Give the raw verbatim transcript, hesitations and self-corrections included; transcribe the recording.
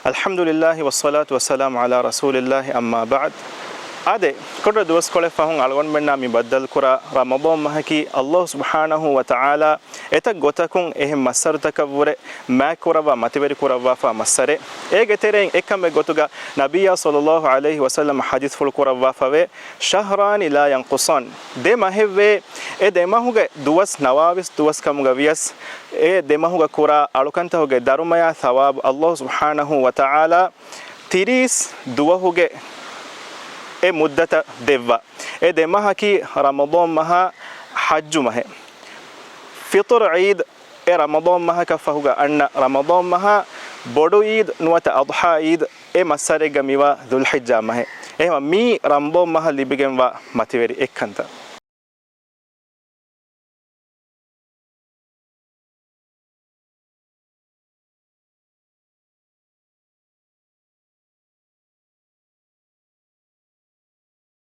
الحمد لله والصلاة والسلام على رسول الله، أما بعد. އާދެ، ކޮޓަރި ދުވަސްކޮޅެއް ފަހުން އަޅުގަނޑުމެންނާ މި ބައްދަލުކުރާ ރަމަޟާން މަހަކީ އައްލާހު ސުބްޙާނަހޫ ވަތަޢާލާ އެތައް ގޮތަކުން އެހެން މައްސަރުތަކަށްވުރެ މާތްކުރައްވާ، މަތިވެރި ކުރައްވާފާ މައްސަރެއް. އޭގެ ތެރެއިން އެއްކަމެއް ގޮތުގަ ނަބިއްޔާ ޞައްލައްލާހު ޢަލައިހި ވަސައްލަމަ ޙަދީޘްފުޅު ކުރައްވާފަވޭ، شهران لا ينقصان. ދެ މަހެއްވޭ، އެ ދެ މަހުގެ ދުވަސް ނަވާވީސް ދުވަސް ކަމުގަ ވިޔަސް، އެ ދެ މަހުގަ ކުރާ އަޅުކަންތަކުގެ ދަރުމަޔާ ޘަވާބު އައްލާހު ސުބްޙާނަހޫ ވަތަޢާލާ ތިރީސް ދުވަހުގެ އެ މުއްދަތަށް ދެއްވާ. އެ ދެ މަހަކީ ރަމަޟާން މަހާ، ޙައްޖު މަހެއް. ފިޠުރު ޢީދު އެ ރަމަޟާން މަހަކަށް ފަހުގަ އަންނަ ރަމަޟާން މަހާ، ބޮޑު ޢީދު ނުވަތަ އަޟްޙާ ޢީދު އެ މައްސަރެއްގަ މިވާ ޛުލްޙިއްޖާ މަހެއް. އެހެންވީމަ މީ ރަމަޟާން މަހަށް ލިބިގެންވާ މަތިވެރި އެއްކަންތައް.